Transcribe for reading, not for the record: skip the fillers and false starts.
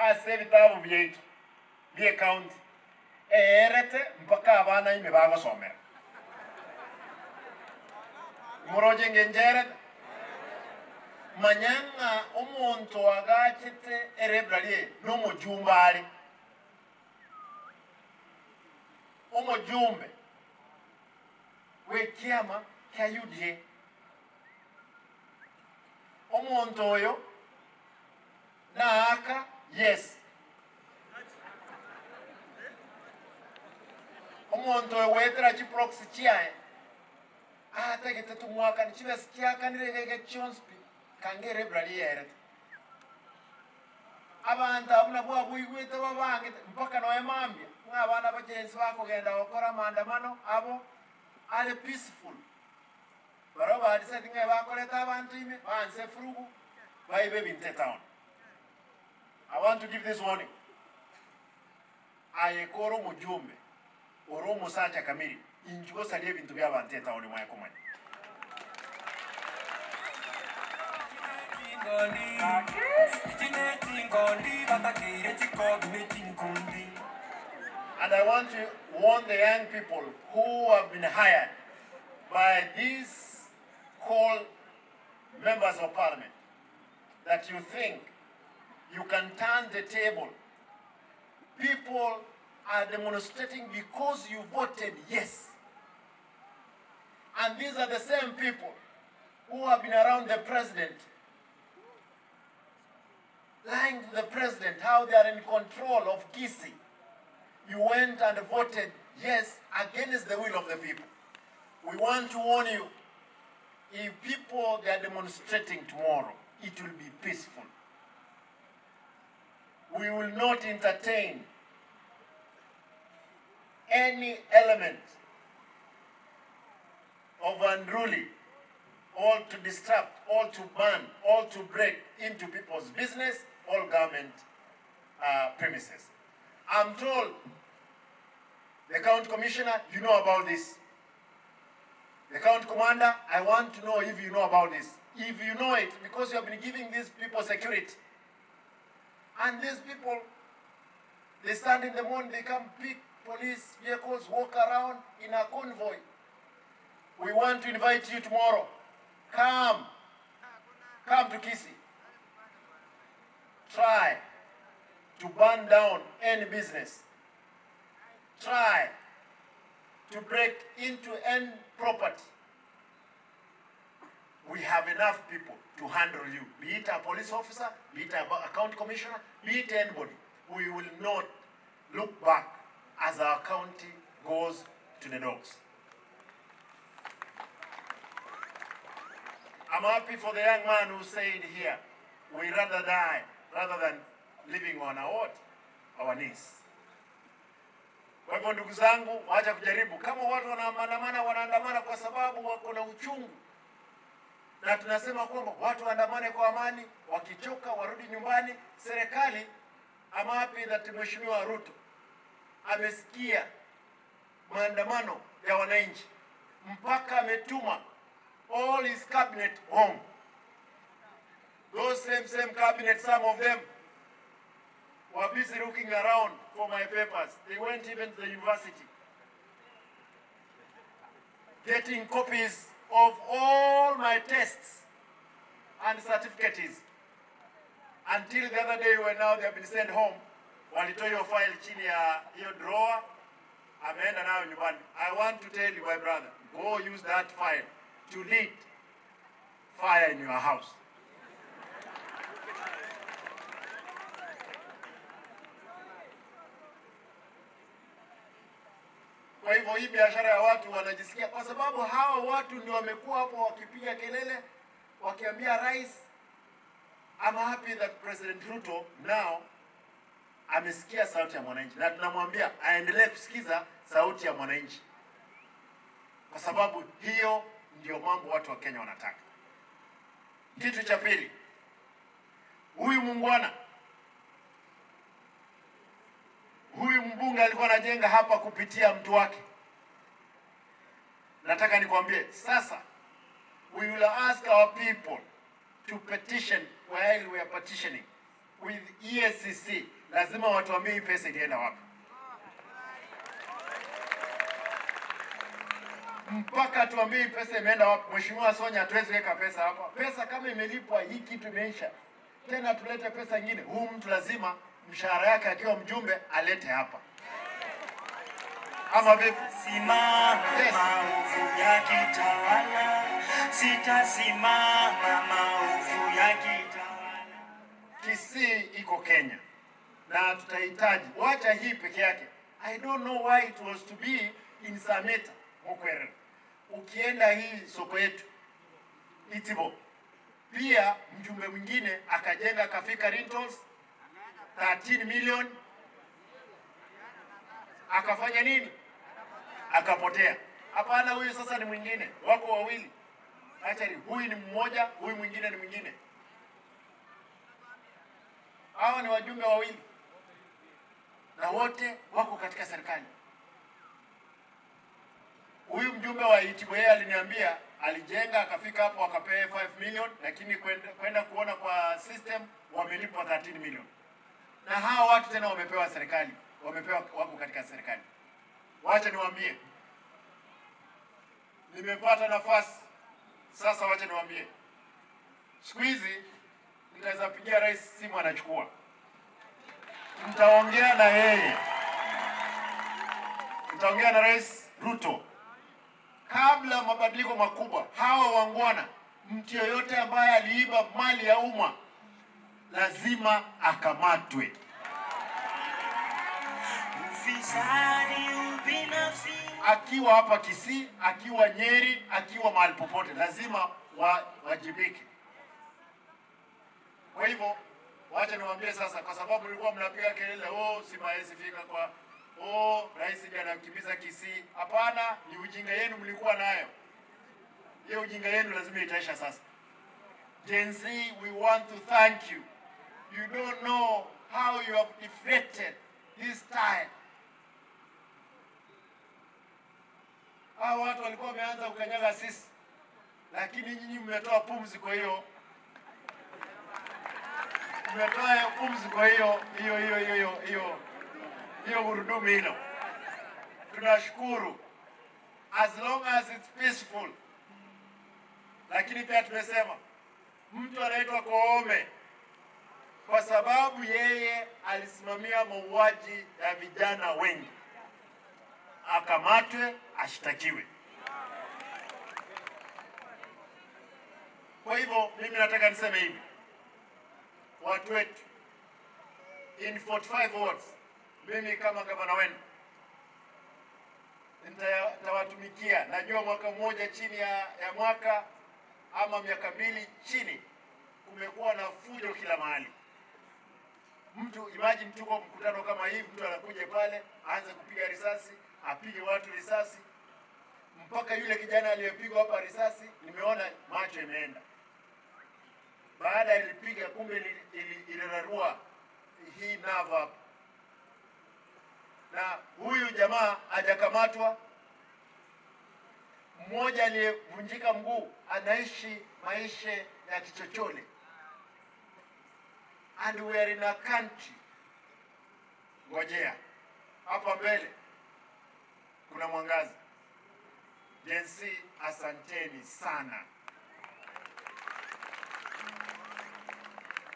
Ase ebitabu byaitu bye county eerete mpaka abana ime bagosomera. Moroche ngenjerete manyanga omonto agachete erebrarie n'omujumbe ari omujumbe wekiama kya UDA. Omonto oyo naaka yes. Omonto oyo wetera chiproxy chiaye ategete tumwaka nichibesi chiakanire chonspi kangere braliere abantu abuna bwa buigwete babangete mpaka noe mambia ng'abana bajensi bakogenda gokora maandamano abo are peaceful baro badecide ng'e bakoreta abantu ime banse furugu baibe binte town. I want to give this warning. Ayekoro mujumbe oro musacha kamiri injugo salie bintu bya abantu town mwa komanya. And I want to warn the young people who have been hired by these called members of parliament that you think you can turn the table. People are demonstrating because you voted yes. And these are the same people who have been around the president, lying to the president how they are in control of Kisii. You went and voted yes against the will of the people. We want to warn you, if people they are demonstrating tomorrow, it will be peaceful. We will not entertain any element of unruly, or to disrupt, or to ban, or to break into people's business or government premises. I'm told, the county commissioner, you know about this. The county commander, I want to know if you know about this. If you know it, because you have been giving these people security. And these people, they stand in the morning, they come pick police vehicles, walk around in a convoy. We want to invite you tomorrow. Come. Come to Kisii. Try to burn down any business. Try to break into any property. We have enough people to handle you, be it a police officer, be it a county commissioner, be it anybody. We will not look back as our county goes to the dogs. I'm happy for the young man who said here, we rather die rather than living on our what? Our knees. Kwa hivyo ndugu zangu, wacha kujaribu. Kama watu wanaandamana, wanaandamana kwa sababu wako na uchungu. Na tunasema kwamba watu waandamane kwa amani, wakichoka warudi nyumbani. Serikali, I'm happy that Mheshimiwa Ruto amesikia maandamano ya wananchi mpaka ametuma all his cabinet home. Those same cabinet, some of them were busy looking around for my papers. They went even to the university, getting copies of all my tests and certificates. Until the other day when now they have been sent home, walitoa hiyo file chini ya hiyo drawer, ameenda nayo nyumbani. I want to tell you, my brother, go use that file to lit fire in your house. Kwa hivyo hii biashara ya watu wanajisikia, kwa sababu hawa watu ndio wamekuwa hapo wakipiga kelele, wakiambia rais. I'm happy that President Ruto now amesikia sauti ya mwananchi, na tunamwambia aendelee kusikiza sauti ya mwananchi, kwa sababu hiyo ndio mambo watu wa Kenya wanataka. Kitu cha pili, huyu muungwana, huyu mbunge alikuwa anajenga hapa kupitia mtu wake. Nataka nikwambie sasa, we will ask our people to petition while we are petitioning. with EACC. Lazima watuambie hii pesa ilienda wapi. Mpaka tuambie pesa imeenda wapi. Mheshimiwa Sonya, hatuwezi weka pesa hapa. Pesa kama imelipwa, hii kitu imeisha. Tena tulete pesa nyingine. Huyu mtu lazima mshahara yake akiwa mjumbe alete hapa. Ama vipi? Simama, Yes. maovu yakitawala, sitasimama maovu yakitawala. Kisii iko Kenya na tutahitaji, wacha hii peke yake. I don't know why it was to be in Sameta Mokwerero. Ukienda hii soko yetu Itibo, pia mjumbe mwingine akajenga Kafika Rentals 13 million, akafanya nini? Akapotea. Hapana, huyu sasa ni mwingine, wako wawili. Actually, huyu ni mmoja, huyu mwingine ni mwingine. Hawa ni wajumbe wawili na wote wako katika serikali. Huyu mjumbe wa Itibo yeye aliniambia alijenga akafika hapo akapewa 5 million, lakini kwenda kuona kwa system wamelipwa 13 million. Na hawa watu tena wamepewa serikali, wamepewa, wako katika serikali. Wacha niwaambie, nimepata nafasi sasa, wacha niwaambie, siku hizi nitaweza pigia rais simu anachukua, nitaongea na yeye, nitaongea na Rais Ruto kabla mabadiliko makubwa. Hawa wangwana, mtu yoyote ambaye aliiba mali ya umma lazima akamatwe. Ufisadi, ubinafsi. Akiwa hapa Kisii, akiwa Nyeri, akiwa mahali popote, lazima wajibike. Kwa hivyo wacha niwaambie sasa, kwa sababu mlikuwa mnapiga kelele, oh, Simba hawezi fika kwa, oh, rais ndiye anakimbiza Kisii. Hapana, ni ujinga yenu mlikuwa nayo. Hiyo ujinga yenu lazima itaisha sasa. Gen Z, we want to thank you. You don't know how you have deflected this time. Hawa watu walikuwa wameanza kukanyaga sisi, lakini nyinyi mmetoa pumzi, kwa hiyo mmetoa pumzi, kwa hiyo hiyo hiyo hiyo hiyo hiyo gurudumu hilo. Tunashukuru as long as it's peaceful. Lakini pia tumesema mtu anaitwa Koome kwa sababu yeye alisimamia mauaji ya vijana wengi, akamatwe, ashtakiwe. Kwa hivyo mimi nataka niseme hivi, watu wetu, in 45 wards, mimi kama gavana wenu nitawatumikia. Najua mwaka mmoja chini ya mwaka ama miaka mbili chini kumekuwa na fujo kila mahali. Mtu imagine tuko mkutano kama hii, mtu anakuja pale aanze kupiga risasi, apige watu risasi, mpaka yule kijana aliyepigwa hapa risasi nimeona macho imeenda. Baada ilipiga, kumbe ilirarua hii nerve hapa. Na huyu jamaa hajakamatwa. Mmoja aliyevunjika mguu anaishi maisha ya kichochole. And we are in a country. Ngojea, hapa mbele kuna mwangaza. Gen Z, asanteni sana.